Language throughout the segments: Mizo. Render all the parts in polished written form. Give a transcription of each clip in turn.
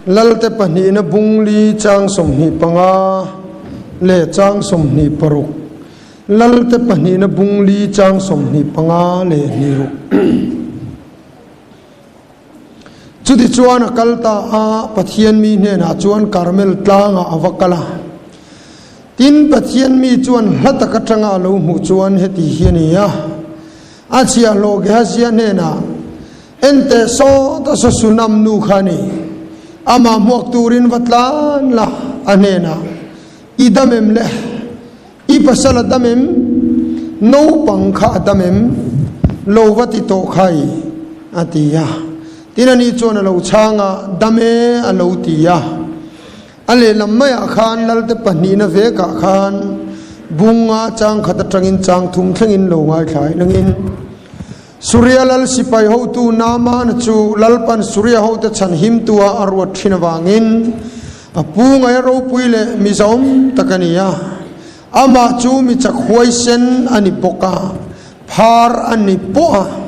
Lalte pahnihna bungli chang 25 leh chang 26. Lalte pahnihna bungli chang 25 leh hnih ruk. Chutichuan a kal ta a, Pathian mi hnenah chuan Karmel tlangah a va kal a. Tin, Pathian mi chuan hla tak atanga a lo hmuh chuan heti hi a ni a, A chhiahhlawh Gehazia hnenah, Enteh sawt a saw Sunam nu kha a ni, amah hmuak turin va tlan la, a hnenah, I dam em le? I pasal a dam em? Naupang kha a dam em? Lo va ti tawh khai, a ti a. Tin ani chuan a lo chhang a, Dam e, a lo ti a. A lehlam maiah khan Lalte pahnihna vekah khan bunga chang khat atangin chang thum thlengin lo ngaithla inangin Suria lal sipai hotu Naamana chu Lalpan Suria hote chhan himtua a ruat thin avangin a pu ngaia ropui leh mi zahawm tak a ni a. Amah chu mi chak huaisen a ni bawk a, phar a ni pawh a.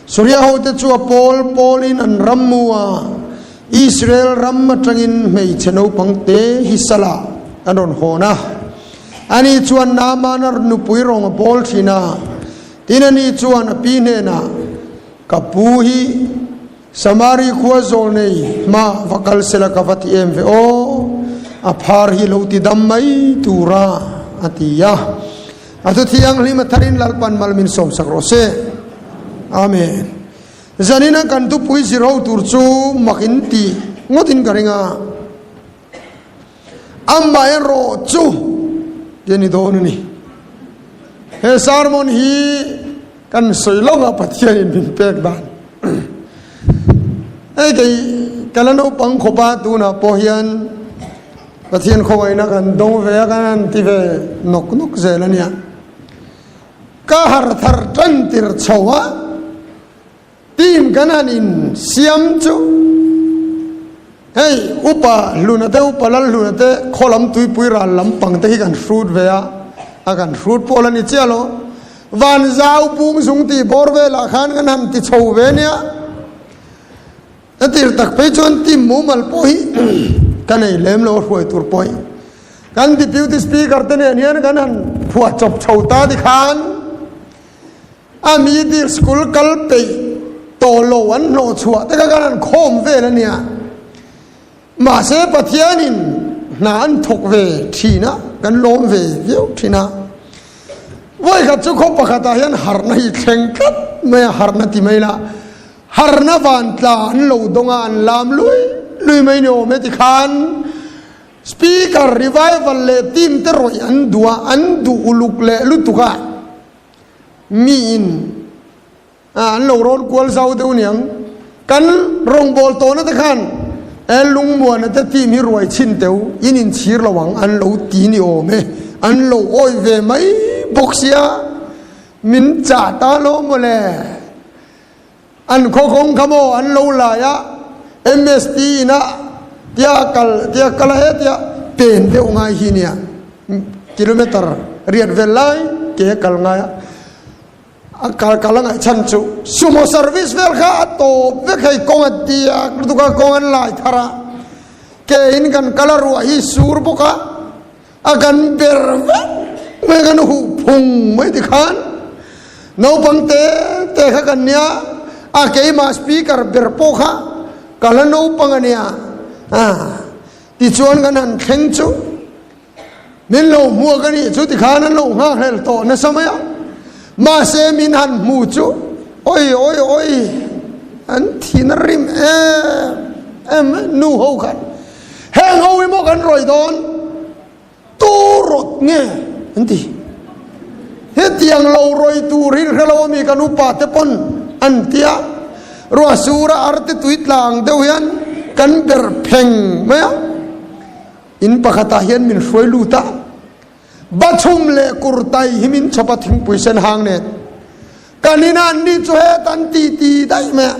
Suria hote chu a pawl pawlin an ram mu a, Israel ram atangin hmeichhe naupang te hi salah an rawn hawn a. Ani chuan Naamana nupui rawng a bawl thin a. Tin ani chuan a pi hnenah, Ka pu hi Samari khua zawl nei hma va kal sela ka va ti em ve aw, a phar hi lo ti dam mai tura, a ti a. A thu thianghlim a tharin Lalpan mal min sawmsak rawh se. Amen. Zanina kan thupui zir ho tur chu mak in ti ngawtin ka ring a. Amaherawh chu ti a ni dawn a ni. He sermon hi kan sawi lawk a Pathianin min pek dan. Hei kei ka la naupang khawp a tunah pawh hian Pathian khawngaihna kan dawng ve a kan han ti ve nawk nawk zel a nia. Ka har thar tan tir chho a. Team kan han in siam chu hei upa hluna te upa lal hluna te khaw lam tuipui ral lam pang te hi kan hrut ve a a kan hrut pawh la ni chiah lo van zau pung zung tih bawr velah khan kan han ti chho ve nia a tir tak phei chuan team mumal pawh hi ka nei lem lo a hruai tur pawh hi kan deputy speaker te nen hian kan han phuah chawp chho ta ti khan A mi dir school kal peih tawh lo an hlawh chhuah te kha khan an khawm vel a nia. Mahse Pathianin hna an thawk ve thin a, kan lawm ve viau thin a. Vawi khat chu khaw pakhatah hian harhna hi thleng tlat mai a, harhna ti mai la, harhna vantla an lo dawng a, an lam lui lui mai ni awm e tikhan Speaker revival leh team te rawih an duh a, an duh uluk leh lutuk a. Mi in an lo rawn kual zau deuh niang. Kan rawngbâwl tawhna te khan e lungmuana te team hi ruai chhin teu in inchhir lo ang an lo ti ni awm e. An lo awih ve mai bawk sia min chah ta lo mawle. An khaw kawng kha maw an lo lai a MST ina tia kal tia kal a he tia pen deuh ngai hi nia kilometer riat vel lai ke kal ngai a a kal kal a ngaih chhan chu sumo service vel kha a tawp vek hei kawng a diak lutuk a kawng an lai thar a ke in kan kal a ruah hi sur bawk a A kan ber vek mai kan huh phung mai ti khan naupang te te kha kan nia a keimah speaker ber pawh kha ka la naupang a nia a tichuan kan han thleng chu min lo hmuak a nih chu tikhan an lo nghakhlel tawh nasa mai a mahse min han hmu chu oi oi oi an thin a rim em em nu ho khan Heng ho hi maw kan rawi dawn? Tu rawt nge an ti. Hetiang lo rawi tur hi hre lo ami kan upa te pawn an ti a. Ruah sur a arte tui tlang deuh hian kan ber pheng mai a. In pakhatah hian min hruai lut a. Bachhum leh kurtai hi min chhawp a thingpui sen hang nen. Kan inah an ni chu het an ti ti daih mai a.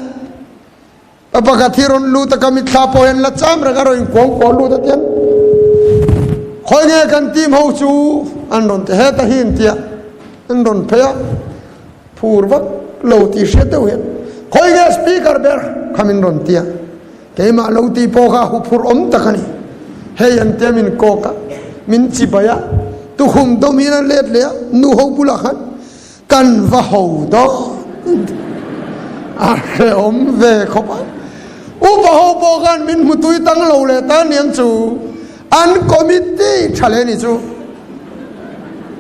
A pakhat hi rawn lut a ka mitthla pawh hian la cham reng a rawn inkuang kual lut a tiang khawi nge kan team ho chu an rawn ti heta hi an tia an rawn phei a phur vak lo tih hriat deuh hian khawi nge speaker ber kha min rawn tia. Keimah lo tih pawh kha huphurh awm tak a ni. Hei an tia min kawk a, min chibai a, tukhum dawm hian a let leh a, nu ho bulah khan kan va ho dawn a hrehawm ve khawp a. Upa ho pawh khan min hmu tui tang lo leh ta aniang chu an committee tha leh ni chu.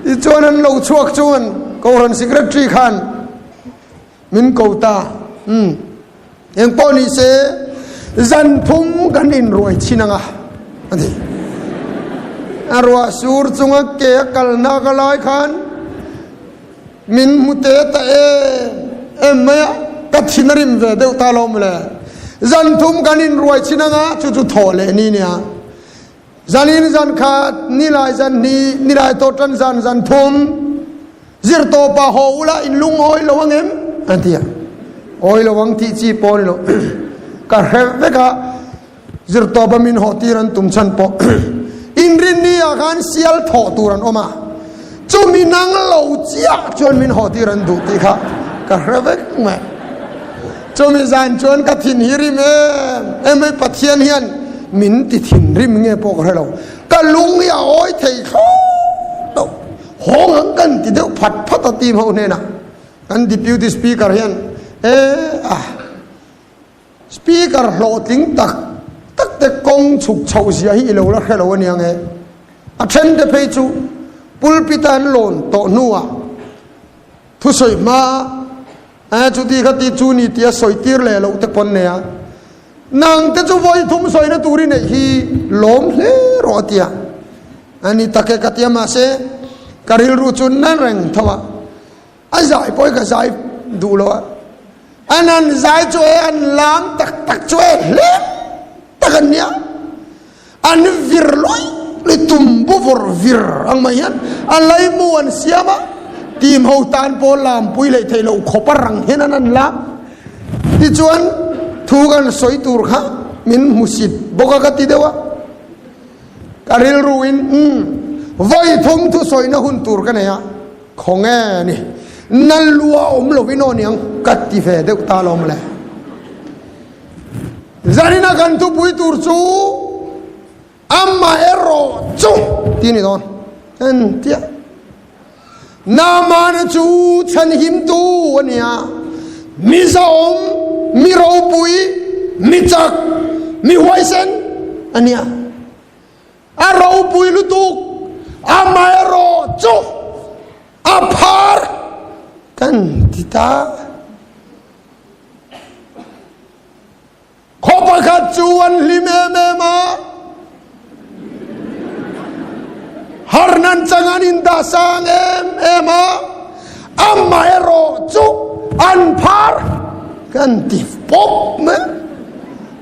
Tichuan an lo chhuak chuan Kohhran Secretary khan Min ko ta. Umm. Eng pawh ni se, zan thum kan inruai chhin anga, a ti. A ruah sur chunga ke a kalna ka lai khan min hmu te ta em em mai a, ka thin a rim ve deuh ta lo mawle. Zan thum kan inruai chhin anga, chu chu thawh leh ni nia. Zanin zan khat, nilai zan hnih, nilai tawhtan zan zan thum, zirtawpa haw ula in lungawi lo ang em? An ti a. Awi lo ang tih chi pawh ni lo. Ka hre vek a, zirtawpa min haw tir an tum chhan pawh. Inrinni ah khan sial thawh tur an awm a, chumi nang lo chiah chuan min haw tir an duh tih kha ka hre vek mai. Chumi zan chuan ka thin hi rim em em mai, Pathian hian min ti thinrim nge pawh ka hre lo, ka lung hi a awi thei thlawt lo, hawng ang kan ti deuh phat phat a team ho hnenah kan Deputy Speaker hian e ah Speaker hlawhtling tak tak te kawng chhuk chhoh zia hi i lo la hre lo ania nge, a then te phei chu pulpit a an lawn tawh hnuah thusawi hma A chuti kha ti chu ni tia sawi tir leh loh te pawn nei a, nang te chu vawi thum sawina tur i neih hi lawm hle rawh a tia. A ni tak e ka tia mahse ka rilru chu na reng tho a, a zai pawh hi ka zai duh lo a, an han zai chu e an lam tak tak chu e hlem tak an nia, an vir luai luai tum bu vawr vir ang mai hian a laimu an siam a, team ho tan pawh lampui leh theih loh khawp a rang hian an an lam. Tichuan thu kan sawi tur kha min hmusit bawk a ka ti deuh a, ka rilruin umm vawi thum thu sawina hun tur ka nei a, khawnge ni na lua awm lovin aw niang ka ti ve deuh ta lawm le. Zanina kan thupui tur chu amaherawh chu ti ni dawn en tia Naamana chu chhanhimtu a ni a, mi zahawm, mi ropui, mi chak, mi huaisen a ni a. A ropui lutuk, amaherawh chu a phar kan ti ta. Khaw pakhat chu an hlim em em a, harnan chang an indah sang em em a, amaherawh chu an phar kan ti pawp mai.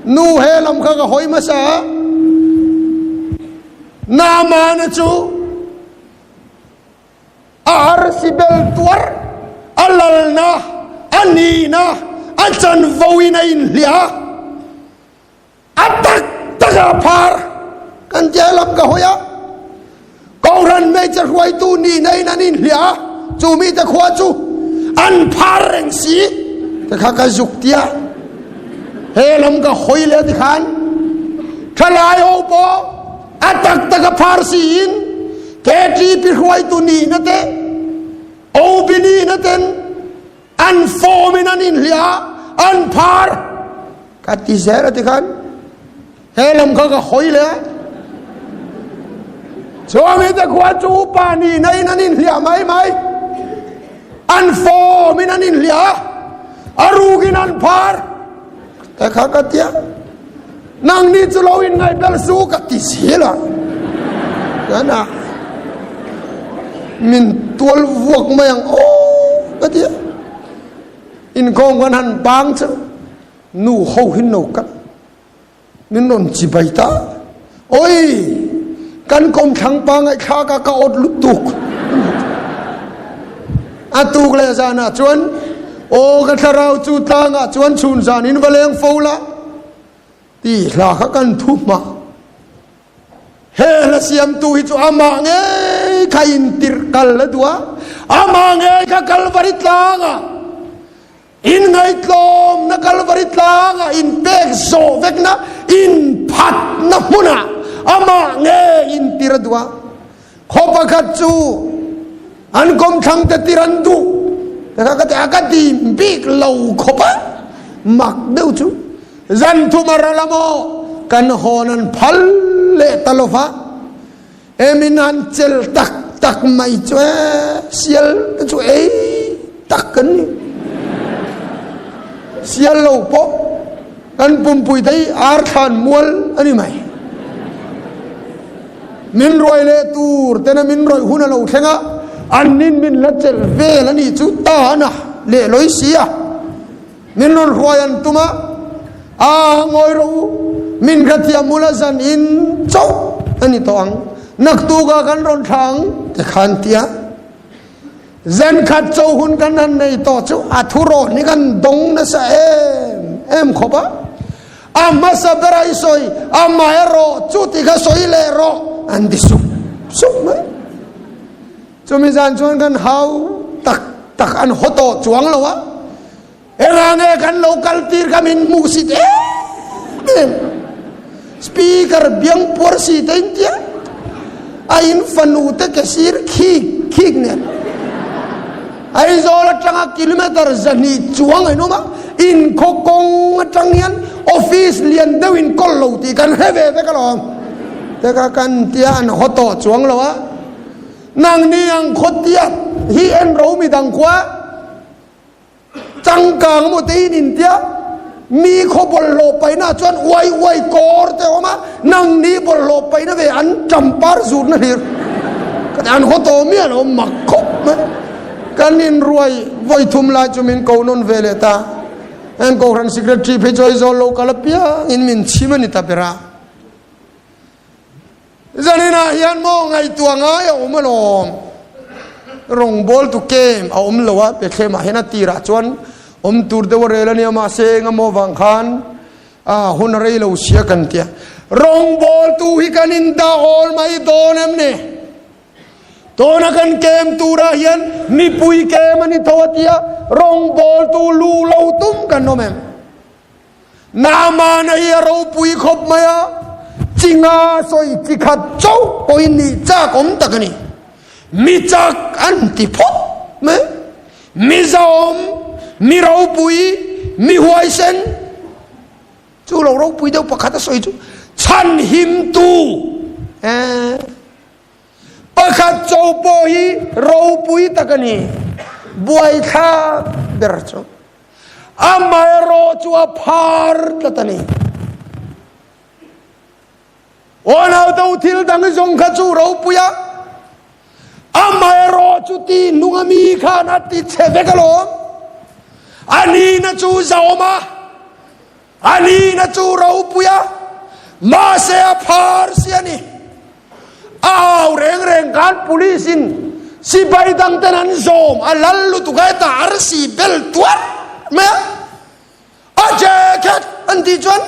Nu he lam kha ka hawi hmasa a, Naamana chu A arsi bel tuar, a lalna, a nihna, a chanvo in a inhliah a, a tak tak a phar kan tia lam ka hawi a, Kohhran hmeichhe hruaitu nihna in an inhliah a, chu mite khua chu an phar reng si te kha ka zuk tia he lam ka hawi leh tikhan thalai ho pawh A tak tak a phar siin KTP hruaitu nihna te, OB nihna ten an form in an inhliah a, an phar. Ka ti zel a ti khan he lam kha ka hawi leh a. Chuami te khuan chu upa nihna in an inhliah mai mai. An form in an inhliah a, a rukin an phar. Te kha ka tia. Nang ni chu lo in ngai bel su ka ti zel a. Kan a min tual vuak mai ang aw ka ti a. Inkhawm kan han bang chu nu ho hin lo kan min rawn chi bai ta. Oi kan kawm thlang pa ngaihthlak a ka awt lutuk. A tuk leh zanah chuan aw ka thlarau chu tlangah chuan chhun zan in va leng fo la. Ti hla kha kan thu hma. He hla siamtu hi chu amah ngei kha in tirh kal a duh a, amah ngei kha Kalvari tlangah. Inngaihtlawmna Kalvari tlangah inpek zawh vekna inphatna hmunah amah nge intir a duh a. Khaw pakhat chu an kawmthlang te tir an duh te kha ka ti a, ka dim bik lo khawp a, mak deuh chu zan thum a ral a maw kan hawn an phal leh ta lo va, emin han chel tak tak mai chu e sial te chu ei tak kan ni, sial lo pawh kan pumpui te hi ar thlan mual a ni mai. Min ruai leh tur tena min rawih hun a lo thleng a, annin min la chelh vel a nih chu ta a na leh lawi si a. Min rawn hruai an tum a, a ngawi rawh u, min hrethiam ula zan in chauh a ni tawh ang, naktukah kan rawn thla ang ti khan ti a. Zan khat chauh hun kan han nei tawh chu a thurawn hi kan dawng nasa em em khawp a. A hmasa bera i sawi, amaherawh chu ti kha sawi leh rawh an ti sup sup mai. Chumi zan chuan kan hau tak tak an haw tawh chuang lo a. Engah nge kan lo kal tir kha min hmuh sit em em. Speaker biang puar si te in tia a in fanu te ke sir khik khik nen Aizawl atanga kilometer 200 chuang a inawm a, in khaw kawng atang hian office lian deuh in kawl lo tih kan hre ve vek alawm. Te kha kan tia an haw tawh chuang lo a, nangni ang khaw tiat hi en ro midang khua Changkang maw te in intia mi khaw bawlhhlawh paihna ah chuan uai uai kawr te a awm a, nang ni bawlhhlawh paihna ve an champar zutna hlir ka ti an haw tawh miah lo mak khawp mai. Kan inruai vawi thum lai chu min ko nawn ve leh ta, heng Kohhran Secretary phei chu Aizawl lo kal apiang in min chhim a ni ta ber a. Zaninah hian maw ngaihtuah ngai a awm alawm. Rawngbawltu kem a awm lo a, Bethlehem-ah hian a tirah chuan awm tur deuh a rel a nia, mahse engemaw vang khan a hun a rei lo sia kan tia. Rawngbawltu hi kan indah awl mai dawn em ni? Tuna kan kem turah hian mipui kem a ni tho a tia, rawngbawltu lu lo tum kan awm em? Naamana hi a ropui khawp mai a, chinga sawi chi khat chauh pawhin nih chak awm tak a ni. Mi chak an ti phawt mai. Mi zahawm, mi ropui, mi huaisen, chu lo ropui deuh pakhat a sawi chu chhanhimtu eh. Pakhat cho pawh hi ropui tak a ni. Buaithlak ber chu. Amaherawh chu a phar tlat a ni. Aw nauto thil dang zawng kha chu ropui a, amaherawh chu ti hnung a mi khan a ti chhe vek alawm. A nihna chu zahawm a, a nihna chu ropui a, mahse a phar si a ni. A au reng reng khan police in sipai dang ten an zawm a lal lutuk a hetah arsi bel tuar mai a, a jacket an tih chuan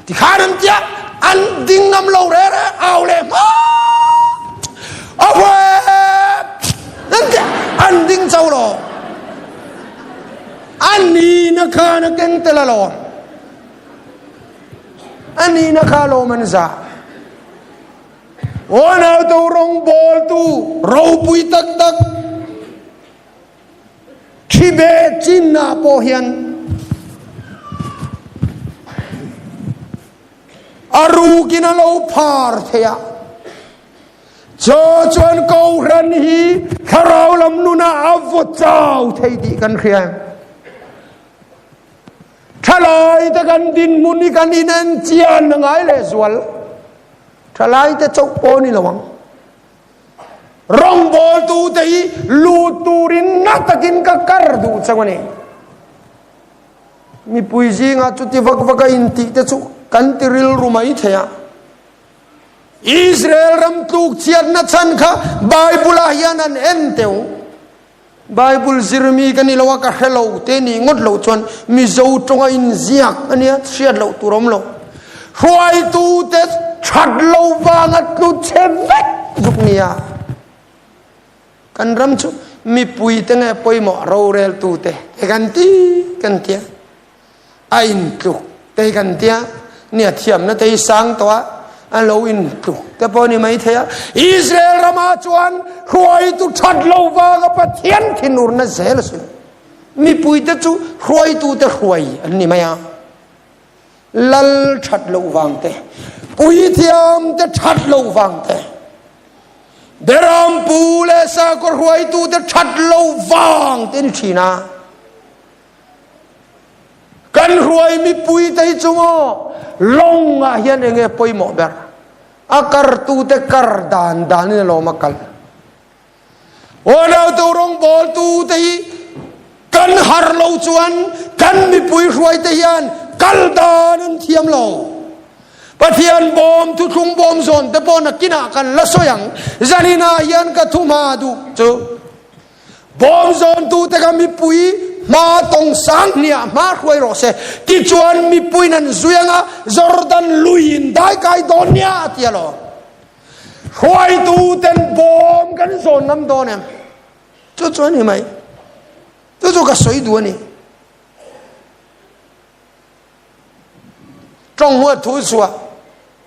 tikhan an tia an ding ngam lo re re au leh hma a an tia an ding cho lo a nihna khan a keng tel alawm a nihna kha alawm an zah. Unautu rawngbawltu ropui tak tak thi ve chinah pawh hian a rukin a lo phar thei a. Chaw chuan Kohhran hi thlarau lam nunah a vaw chau thei tih kan hria em? Thalai te kan dinhmun hi kan inen chian a ngai leh zual. Thalai te chauh pawh ni lo ang. Rawngbawltu te hi lut turin na takin ka kar duh chauh a ni. Mipui zingah chuti vak vak a intih te chu kan ti rilru mai thei a. Israel ram tluk chiatna chhan kha Bible-ah hian an en teuh. Bible zirmi ka ni lo a, ka hre lo te nih ngawt loh chuan Mizo tawnga inziak a nia, hriat loh tur awm lo. Hruaitute that lo vanga tlu chhe vek zuk nia. Kan ram chu Mipui te nge pawimawh roreltu te te kan ti kan tia. A in tluk te kan tia. Nia thiamna te hi sang tawh a, a lo in tluk te pawh ni mai thei a. Israel rama chuan hruaitu that lo vanga Pathian thinurna zel a sin. Mipui te chu hruaitu te hruai an ni mai a. Lal that loh vang te, puithiam te that loh vang te, Berampu leh sakawr hruaitu te that loh vang te ni thin a. Kan hruai mipui te hi chu maw lawng ah hian enge pawimawh ber? A kartu te kar dan dan in alawm a kal. Unautu rawngbawltu te hi kan har lo chuan kan mipui hruai te hian kal dan an thiam lo. Pathian bawm thuthlung bawm zawn te pawh nakinah kan la sawi ang. Zaninah hian ka thu hma duh chu bawm zawntu te kha mipui hma tawng sang hniah hma hruai rawh se. Tichuan mipuiin an zui anga Jordan luiin daikai dawn nia a ti alawm. Hruaitu ten bawm kan zawn ngam dawn em? Chu chu a ni mai. Chu chu ka sawi duh a ni. Tawng huat thu chhuah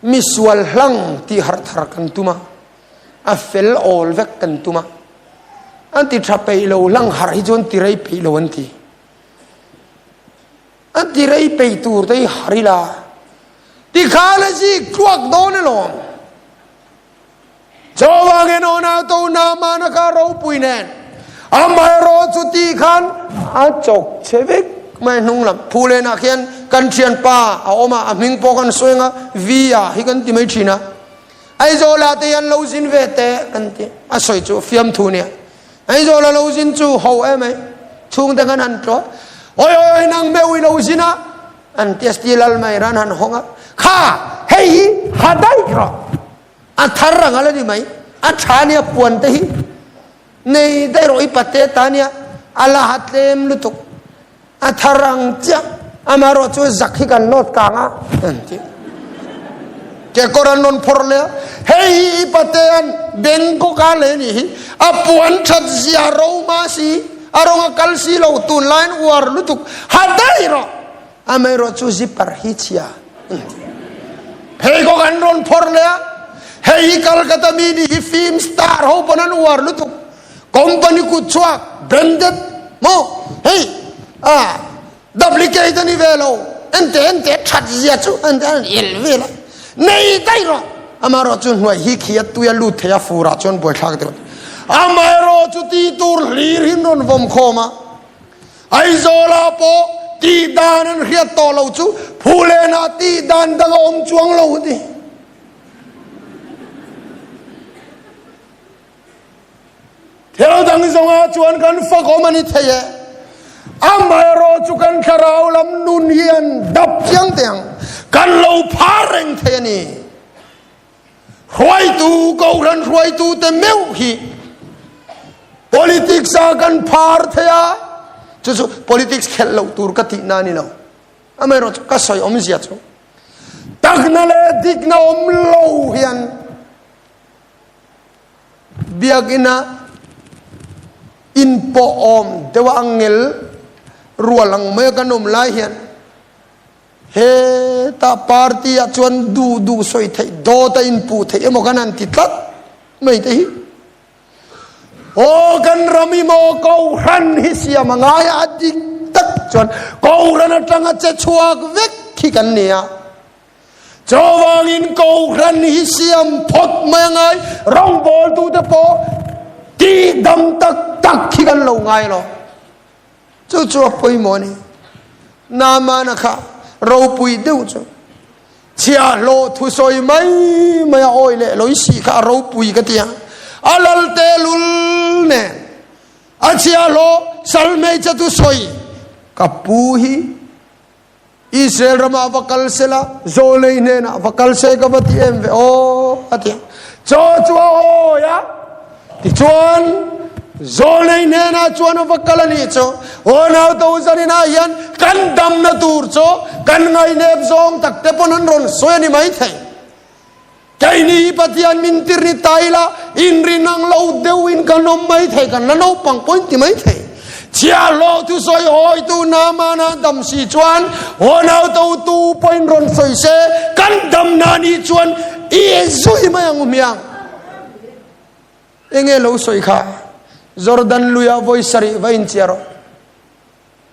mi sual hlang tih harh thar kan tum a, a fel awl vek kan tum a. An ti tha peih lo hlang harh hi chuan ti rei peih lo an ti. An ti rei peih tur te hi har ila. Tikhan a zik tluak dawn alawm. Chuvangin unau to Naamana kha ropui nen amaherawh chu ti khan a chawk che vek mai hnung lam Phulenah khian kan thianpa a awm a, a hming pawh kan sawi anga V-a hi kan ti mai thin a. Aizawlah te hian lo zin ve teh kan ti a sawi chu fiamthu nia. Aizawla lo zin chu ho em ai chhungte khan han tlawh oi oi oi nang meuh i lo zin a an tia sti lal mai ran han hawng a kha hei hi ha daih rawh a thar ang ala ni mai a tha nia puan te hi nei daih rawh i pate ta nia a la ha tlem lutuk A thar ang chiah. Amaherawh chu zak hi kan nawt kang a an ti. Kekawr an rawn phawrh leh a, hei hi i patean Bangkok a lei nih hi, a puan that zia ro ma si, a rawng a kal si lo, tunlaiin uar lutuk, ha daih rawh. Amaherawh chu zipper hi chhia an ti. Pheikhawk an rawn phawrh leh a, hei hi Calcutta mi nih hi film star ho pawn an uar lutuk, Company kut chhuak branded maw hei a duplicate ani ve lo ente ente that zia chu ente an el vel a nei daih rawh amaherawh chu hnuai hi khi a tui a lut thei a furah chuan buaithlak deuh amaherawh chu ti tur hlir hin rawn vawm khawm a Aizawla pawh tih dan an hriat tawh lo chu Phulena tih dan dang a awm chuang lo a ti. Thil dang zawngah chuan kan fak awm a ni thei e. Amaherawh chu kan thlarau lam nun hian dap chiang teh ang. Kan lo phar reng thei a ni. Hruaitu, Kohhran hruaitute meuh hi politics ah kan phar thei a. Chu chu politics khelh loh tur ka tihna a ni lo. Amaherawh chu ka sawi awmzia chu takna leh dikna awm lo hian Biakinn-ah inpawh awm deuh a angel rual ang mai a kan awm lai hian hetah party ah chuan duh duh sawi theih dawt a inpuh theih emaw kan han ti tlat mai te hi. Aw kan ram hi maw Kohhran hi siam a ngai a, a dik tak chuan Kohhran atanga che chhuak vek hi kan ni a. Chuvangin Kohhran hi siam phawt mai a ngai, rawngbawltute pawh tihdam tak tak hi kan lo ngai lo. Chu chu a pawimawh a ni. Naamana kha ropui deuh chu chhiahhlawh thusawi mai mai a awi leh lawih si kha a ropui ka ti a, a lal tehlul nen a chhiahhlawh sal hmeichhe thusawi ka pu hi Israel ramah va kal sela, zawlei hnenah va kal se ka va ti em ve aw, a ti a. Chaw chu a awi a, tichuan zawlei hnenah chuan a va kal a nih chu. Aw nauto zaninah hian kan damna tur chu kan ngaihnep zawng tak te pawn an rawn sawi a ni maithei. Keini hi Pathian min tir ni ta ila, inrin ang lo deuhin kan awm mai thei, kan la naupang pawhin ti mai thei. Chhiahhlawh thusawi hawitu Naamana dam si chuan hawnauto tu pawhin rawn sawi se, kan damna ni chuan i zui mai ang u hmiang. Enge lo sawi kha? Jordan luia vawi sarih va inchhiar rawh.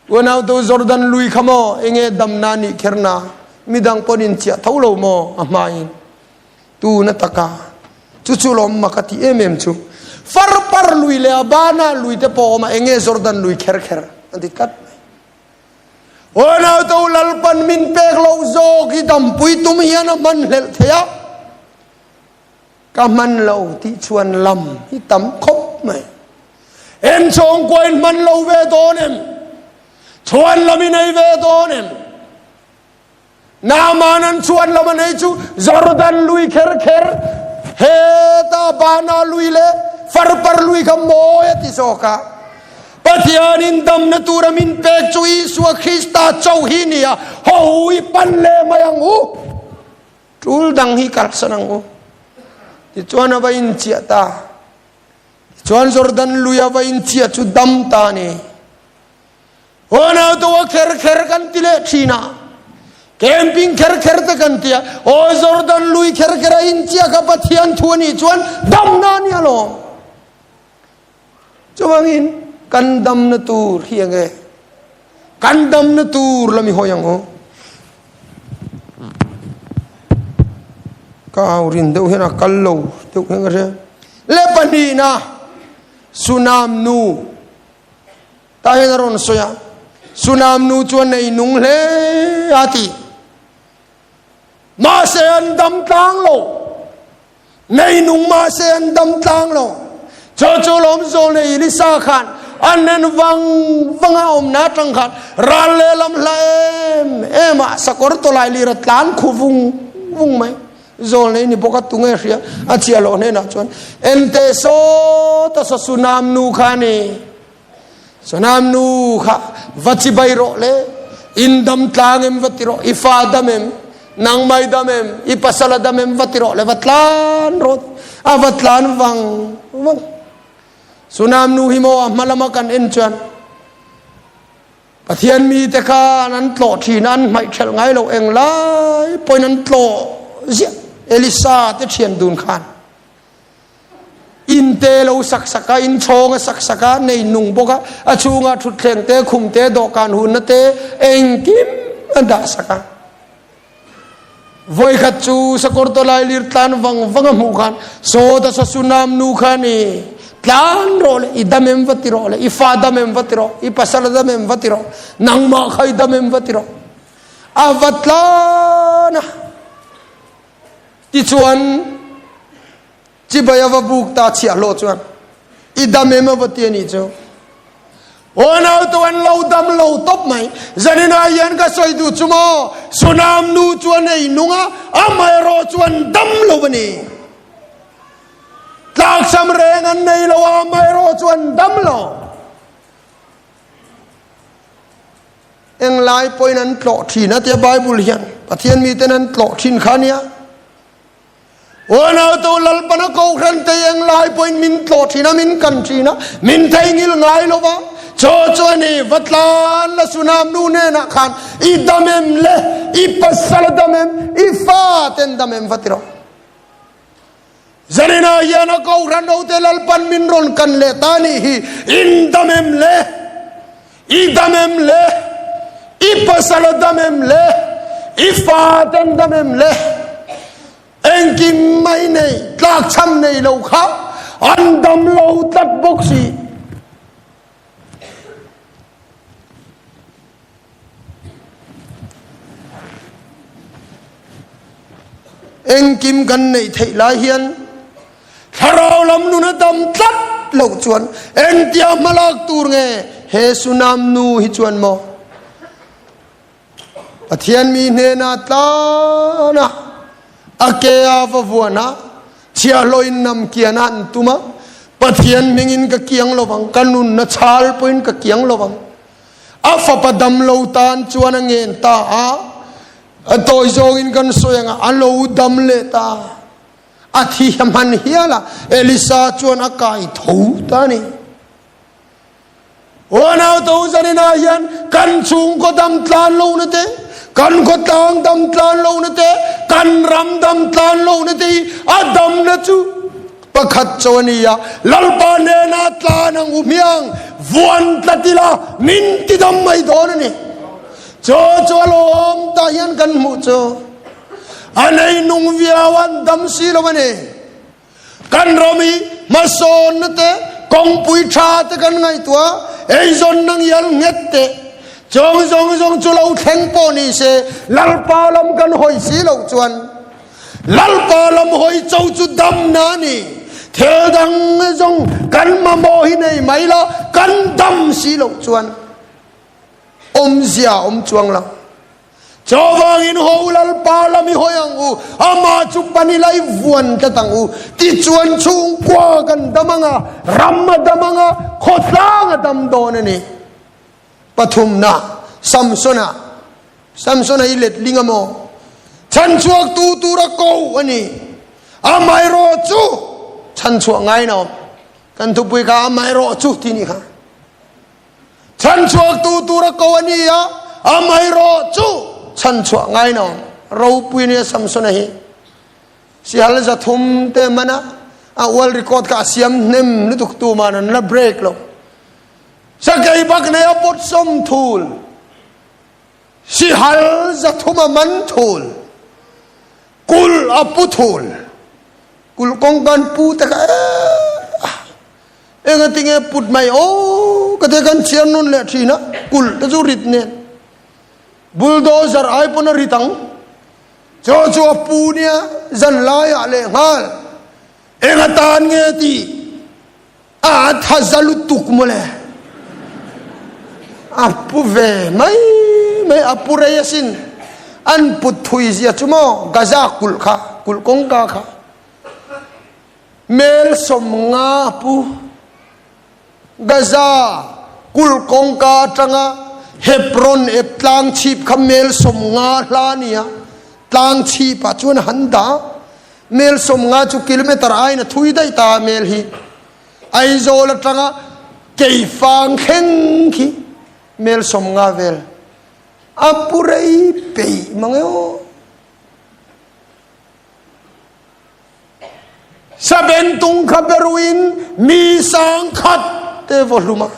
Unautu Jordan lui kha maw enge damna nih kherna midang pawn in chiah tho lo maw a hmain tu na taka chu chu lawm mak a ti em em chu Farpar lui leh Abana lui te pawh awm a enge Jordan lui kher kher an ti tlat mai. Unautu Lalpan min pek loh zawk hi dampui tum hian a hman hlelh thei a. Ka hman lo tih chuan lam hi tam khawp mai. En chhawngkua in hman lo ve dawn em? Chhuan lam i nei ve dawn em? Naaman an chhuan lam a nei chu Jordan lui kher kher heta Bana lui leh Farpar lui kha mawi a ti zawk a. Pathianin damna tura min pek chu Isua Krista chauh hi nia, ho i pan leh mai ang u. Tul dang hi kalsan ang u. Tichuan a va inchiah ta. Tichuan Jordan lui a va inchiah chu dam ta ni. Unau tu a kher kher kan ti leh thin a. Camping kher kher te kan ti a. Aw Jordan lui kher kher a inchiah kha Pathian thu a nih chuan damna a ni alawm. Chuvangin kan damna tur hi enge? Kan damna tur lami hawi ang u. Ka au rin deuh hian a kal lo deuh hian ka hria. Le pahnihna Sunam nu tah hian a rawn sawi a. Sunam nu chuan nei nung hle a ti. Mahse an dam tlang lo. Neinung mahse an dam tlang lo. Chu chu lawm zawl nei Elisa khan an en vang vang a awmna atang khan ral lehlam hla em em ah sakawr tawlai lir a tlan khu vung vung mai. Zawl nei ni bawk a tunge hria a chhia loh hnenah chuan ente sawta saw Sunam nu kha ni. Sunam nu kha va chibai rawh le, in dam tlang em va ti rawh, i fa dam em, nangmai dam em, i pasal a dam em va ti rawh le, va tlan rawh, a va tlan vang vang. Sunam nu hi maw a hma lama kan en chuan Pathian mite khan an tlawh thin a, an hmaih thelh ngai lo, englai pawhin an tlawh ziah Elisa te thian dun khan. In te lo sak sak a, in chhawng a sak sak a, nei nung bawk a, a chhungah thutthleng te, khum te, dawhkan hunna te, engkim a dah sak a. Vawikhat chu sakawr tawlai lir tlan vang vang a hmuh khan sawta sasunam nu kha ni tlan rawh le, i dam em va ti rawh le, i fa dam em va ti rawh, i pasal dam em va ti rawh, nangmah kha i dam em va ti rawh. A va tlan a. Tichuan Chibai a va buk ta chhiahhlawh chuan i dam em a va ti a nih chu. Unau tu an lo dam lo tawp mai. Zaninah hian ka sawi duh chu maw Sunam nu chu a nei nung a, amaherawh chu an dam lo a ni. Tlaksam reng an nei lo a, amaherawh chu an dam lo. Englai pawhin an tlawh thin a tia Bible hian Pathian miten an tlawh thin kha nia. Unau tu Lalpana kohhran te englai pawhin min tlawh thin a, min kan thin a, min theihngil ngai lo va. Chu chu a ni, va tlan la Sunam nu hnenah khan i dam em le, i pasal a dam em, i fa ten dam em va ti rawh. Zaninah hian a kohhran ho te Lalpan min rawn kan leh ta nih hi, in dam em le, i dam em le, i pasal a dam em le, i fa ten dam em le, engkim mai nei tlakchham nei lo kha an dam lo tlat bawk si. Engkim kan neih theih lai hian thlarau lam nun a dam tlat loh chuan engtia hmalak tur nge he Sunam nu hi chuan maw Pathian mi hnena tlan a a ke a va vuan a chhiahhlawhin nam kian a an tum a Pathian hmingin ka kiang lovang ka nunna chhal pawhin ka kiang lovang A fapa damlo tan chuan a ngen ta a, a tawi zawngin kan sawi ang a, a lo dam leh ta. A thi hman hial a, Elisa chuan a kai tho ta a ni. Unau to zaninah hian kan chhungkaw dam tlan lohna te, kan khawtlang dam tlan lohna te, kan ram dam tlan lohna te hi a damna chu pakhat chaw a ni a, Lalpa hnena tlan ang u hmiang vuan tlat ila min ti dam mai dawn a ni. Chaw chu a lawm tah hian kan hmuh chu a nei nung viau an dam si lo a ni. Kan ram hi hmasawnna te, kawngpui tha te kan ngaihtuah, eizawnna ngial nghet te, chawng zawng zawng chu lo thleng pawh ni se, Lalpa lam kan hawi si loh chuan Lalpa lam hawi cho chu damna a ni. Thil dang zawng kan mamawh hi nei mai la, kan dam si loh chuan awmzia a awm chuang lo. Chuvangin ho Lalpa lam i hawi ang u, amah chu pan ila i vuan tlat ang u. Tichuan chhungkua kan dam ang a, ram a dam ang a, khawtlang a dam dawn a ni. Pathumna, Samsona, Samsona hi letling a maw? Chhanchhuaktu tura ko a ni. Amaherawh chu chhanchhuah ngaina awm. Kan thupui kha amaherawh chu tih ni kha. Chhanchhuaktu tura ko a ni a, amaherawh chu chhanchhuah ngai no. Ropui nia Samsona hi. Sihal 300 te mana a world record kha a siam hnem lutuk tu man an la break lo. Sakei bak nei a pawt sawm thul. Sihal 300 a man thul. Kul a pu thul. Kul kawng kan pu te kha Enga tinge put mai aw ka te kan chhiar nawn leh thin a, kulh te chu rit nen bulldozer ai pawn a rit ang. Chaw chu a pu nia zan laiah leh nghal enga tan nge tih a tha za lutuk mawle. A pu ve mai mai a pu rei asin an put thui zia chu maw Gaza kulh kha kulh kawngka kha. Mel 50 pu Gaza kulh kawngka atanga Hebron ep tlang chhip kha mel 50 hla a ni a, tlang chhipah chuan a han dah. Mel 50 chu kilometer aiin a thui daih ta a mel hi. Aizawl atanga Keifang thleng khi mel 50 vel a pu rei peih mang e aw. Sabentung kha beruin mi 10,000 te vaw hlum a.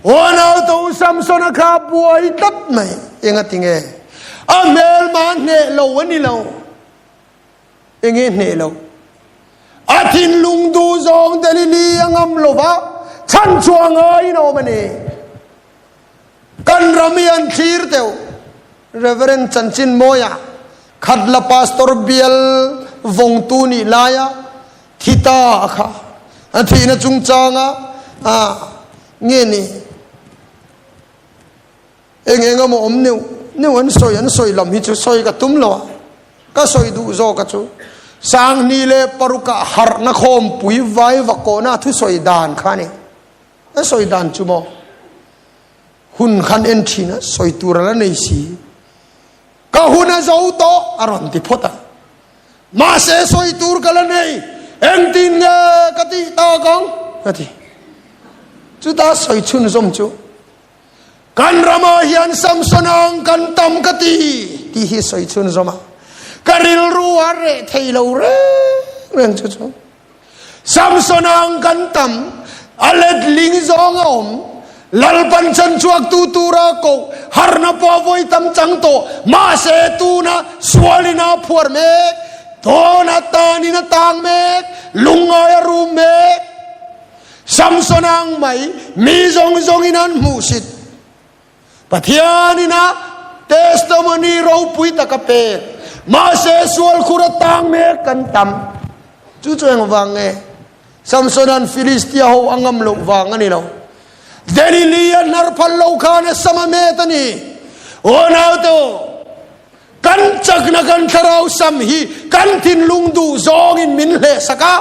Unau to Samsona kha buai tlat mai. Enga tinge? A hmelma hneh lo a ni lo. Enge hneh lo? A thinlung duh zawng Delili a ngam lo va, chhan chhuah ngaiin a awm a ni. Kan ram hi an thlir deuh. Reverend Chanchin Mawia, Khatla Pastor bial vawngtu nih laia thi ta a kha. A thihna chungchanga a nge ni eng eng emaw awm neuh neuh an sawi an sawi lam hi chu sawi ka tum lo a, ka sawi duh zawk a chu 2006 ah harhna khawmpui vai vakawhna thusawi dan kha a ni. A sawi dan chu maw hun khan en thin a sawi tur a la nei si ka hun a zo tawh a rawn ti phawt a mahse sawi tur ka la nei engtin nge ka tih tak ang ka ti chuta sawi chhun zawm chu kan ramah hian Samson ang kan tam ka ti ti hi sawi chhun zawm a ka rilru a reh thei lo reng reng chu chu Samson ang kan tam, a letling zawng a awm. Lalpan chanchhuaktu tura koh harna pawh vawi tam chang tawh, mahse tuna sualin a phuar mek, tawna tanin a tang mek, lungngai a rum mek. Samson ang mai mi zawng zawngin an hmuhsit. Pathianin a testimony ropui tak a pek. Mahse sual khur a tang mek kan tam. Chu chu eng vang nge? Samsonan Filistia ho a ngam loh vang a ni lo. Delili a hnar phal lo khan a sam a met a ni. Unaute u, kan chakna kan thlarau sam hi kan thinlung duh zawngin min hlehsak a.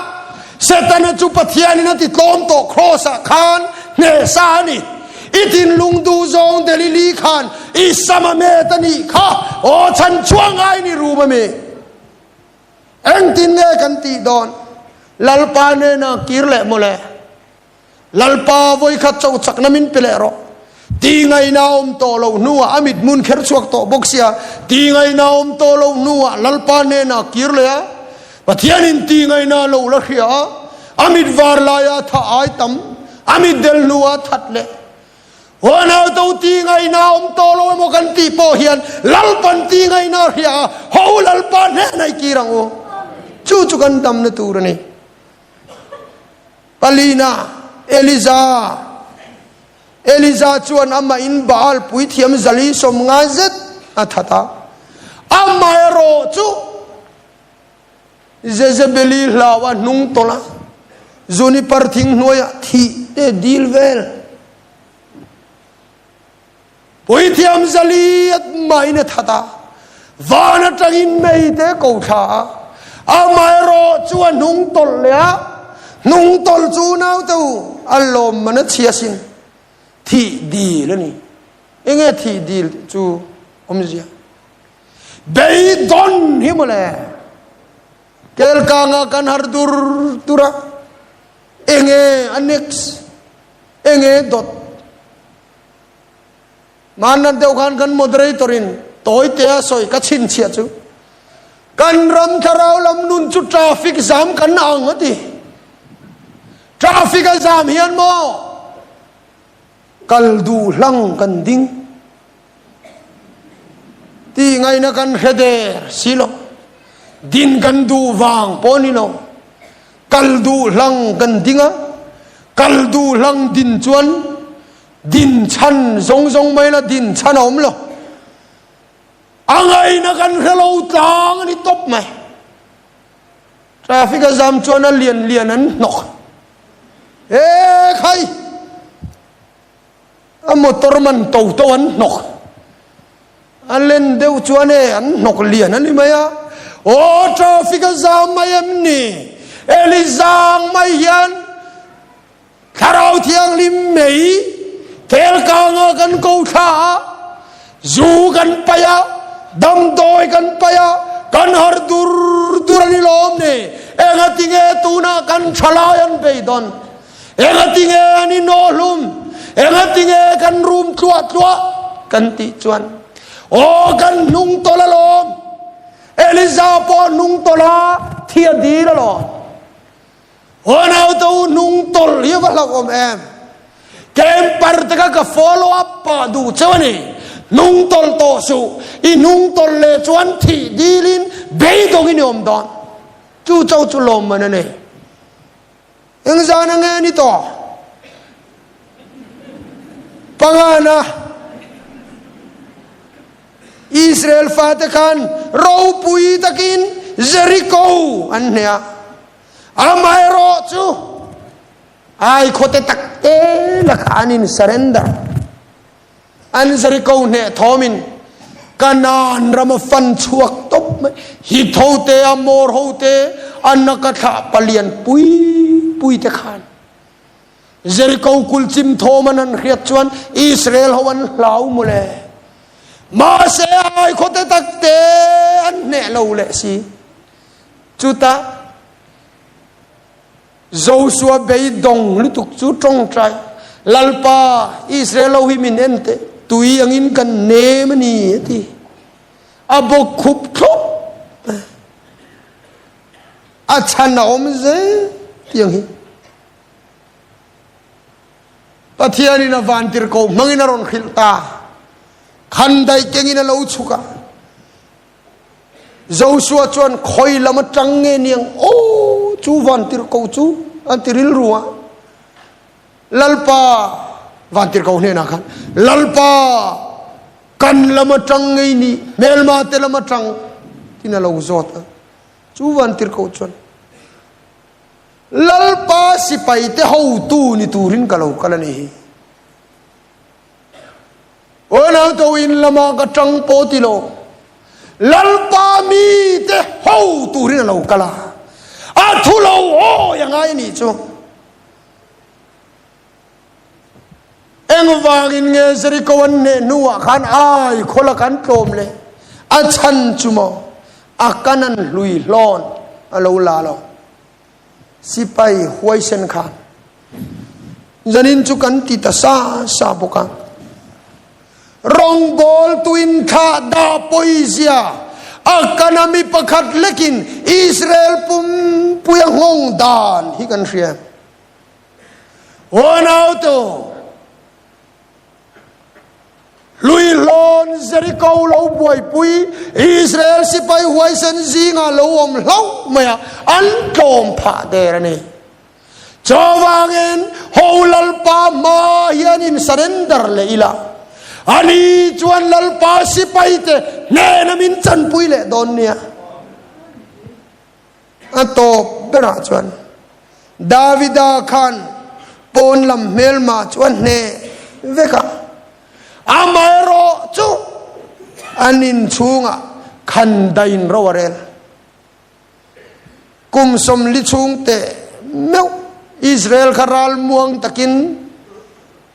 Setana chu Pathianin a ti tlawm tawh Kraws-ah khan hnehsa a ni. I thinlung duh zawng Delili khan i sam a met a nih kha. Aw chhan chhuah ngai ni rum a mi. Engtin nge kan tih dawn? Lalpa hnenah kir leh mawle. Lalpa vawikhat chauh chakna min pe leh rawh. Ti ngaihna awm tawh loh hnuah a mithmun kher chhuak tawh bawk sia, ti ngaihna awm tawh loh hnuah Lalpa hnenah kir leh a, Pathianin ti ngaihna lo la hria a, a mit var laia tha ai tam, a mit del hnuah that leh. Huanau to ti ngaihna awm tawh lo emaw kan tih pawh hian Lalpan ti ngaihna a hria a, ho Lalpa hnenah i kir ang u. Chu chu kan damna tur a ni. Palina, Eliza. Eliza chuan amah in Baal puithiam zali 50 zet a that a. Amaherawh chu Jezebeli hlau a hnung tawlh a, juniper thing hnuaiah thih te dil vel. Puithiam zali at mahin a that a, van atangin mei te ko thla a, amaherawh chu a hnung tawlh leh a, hnung tawlh chu naute u a lawm man a chhia sin, thih dil a ni. Enge thih dil chu awmzia? Beidawn hi mawle. Kelkanga kan har dur dur a, enge a next, enge dawt. Hmanlan deuh khan kan moderator in tawi te a sawi ka chhinchhiah chu kan ram thlarau lam nun chu traffic jam kan ang a ti. Traffic a jam hian maw kal duh hlang kan ding ti ngaihna kan hre der si lo. Din kan duh vang pawh ni lo. Kal duh hlang kan ding a, kal duh hlang din chuan Din chhan zawng zawng mai la din chhan a awm lo. A ngaihna kan hre lo tlang a ni tawp mai. Traffic a zam chuan a lian lian an hnawk. E khai! A motor man to to an hnawk. A len deuh chuan e an hnawk lian a ni mai a. Aw traffic a zam mai em ni? Eli zang mai hian Thlarau Thianghlim mei kelkang ah kan ko thla a, zu kan pai a, damdawi kan pai a, kan har dur dur a ni lawm ni. Engatinge tunah kan thalai an beidawn? Engatinge an inawhlum? Engatinge kan rum tluah tluah? Kan tih chuan, aw kan hnung tawlh alawm. Eliza pawh hnung tawlh a, thi a dil alawm. Unau te u hnung tawlh hi a va hlauhawm em? Camper te kha ka follow up pah duh cheu a ni. Hnung tawlh tawh suh. I hnung tawlh leh chuan thih dilin beidawngin i awm dawn. Chu cho chu lawmman a ni. Engzan ange ni tawh? Pangana Israel fate khan ropui takin Jericho an hneh a. Amaherawh chu ai khawte takte lakah an in surrender. An Jericho hneh thawmin Kanaan ram a fan chhuak tawp mai. Hit ho te, Amor ho te, Anaka thlah palian pui pui te khan Jericho kulchim thawm an han hriat chuan Israel ho an hlau mawle. Mahse ai khawte takte an hneh lo leh si. Chutah Joshua beidawng lutuk chu tawngtai, Lalpa, Israel ho hi min en teh, tui angin kan nem a ni, a ti. A bawk khup thlup. A chhan a awm zel tiang hi. Pathianin a vantirhkoh hmangin a rawn hrilh ta. Khandaih kengin a lo chhuk a. Joshua chuan khawi lam atang nge niang aw chu vantirhkoh chu an ti rilru a. Lalpa vantirhkoh hnenah khan Lalpa kan lam atang ngei ni hmelma te lam atang tin a lo zawt a. Chu vantirhkoh chuan Lalpa sipai te hotu ni turin ka lo kal a ni hi. Unau to in lama ka tang pawh ti lo. Lalpa mi te ho turin a lo kal a. A thu lo awi a ngai nih chu. Engvangin nge Jericho an hneh hnuah khan ai khawla kan tlawm le? A chhan chu maw? A kanan hlui hlawn. a lo la lo. Sipai huaisen khan zanin chu kan ti ta sa sa bawk a. Rawngbawltuin thlah dah pawizia a kana mi pakhat lekin Israel pumpui a nghawng dan hi kan hria. Unautu, Hluihlawn Jeriko lo buaipui Israel sipai huaisen zingah lo awm hlauh mai a, an tlawm phah der a ni. Chuvangin ho Lalpa hma hian in surrender leh ila, ani chuan Lalpa sipaite hnena min chanpui leh dawn nia. A tawp berah chuan Davida khan pawn lam hmelma chu a hneh vek a, amaherawh chu an inchhungah khan dain ro a rel. Kum 40 chhung teh meuh Israel kha ral muang takin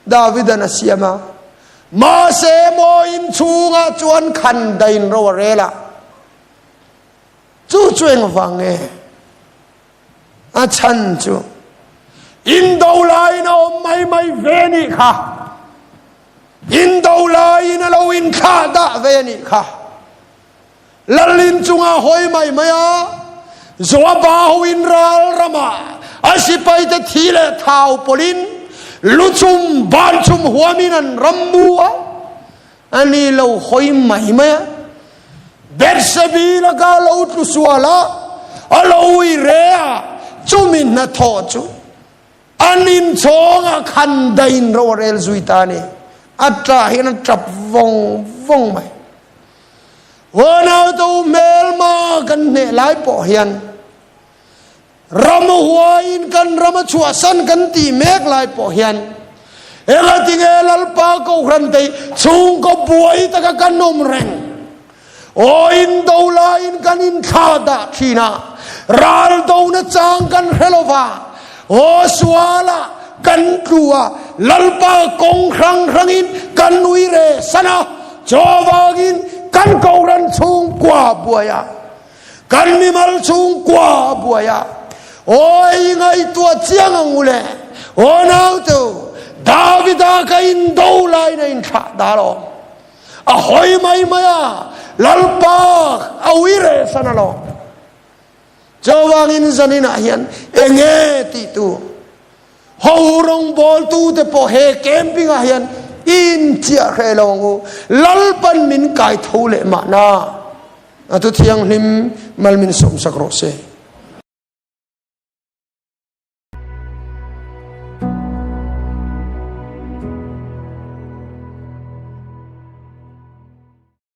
Davidan a siam a, mahse maw inchhungah chuan khan dain ro a rel a. Chu chu engvang nge? A chhan chu indo laiin a awm mai mai ve nih kha. Indo laiin a lo inthlah dah ve nih kha. Lalin chunga hawi mai mai a, Joaba hoin ral rama a sipaite thi leh thau pawlhin luchum banchum huamin an ram mu a, ani lo hawi mai mai a. Betsebi laka lo tlu sual a, a lo ui re a, chumi hnathawh chu an inchhawng a khan dain ro a rel zui ta a ni. A ṭah hian a ṭap vawng vawng mai. Unau hmelma kan hneh lai pawh hian ram huaiin kan ram a chhuahsan kan tih mek lai pawh hian engatinge Lalpa Kohhran te chhungkaw buai taka kan awm reng. Aw indo laiin kan inthla dah thin a, ral dona chang kan hre lo va, aw suala kan tlu a, Lalpa kawng hrang hrangin kan nui re san a, chuvangin kan Kohhran chhungkua buai a, kan mimal chhungkua buai a, aw i ngaihtuah chiang ang u le, aw naute Davida ka indo laiin a inthlah dah alawm. A hawi mai mai a, Lalpa a ui reh san alawm. Chuvangin zaninah hian enge tih tur ho rawngbawltute pawh he camping ah hian in chiah hreh lo ang u. Lalpan min kai tho leh mahna. A thu thianghlim mal min sawmsak rawh se.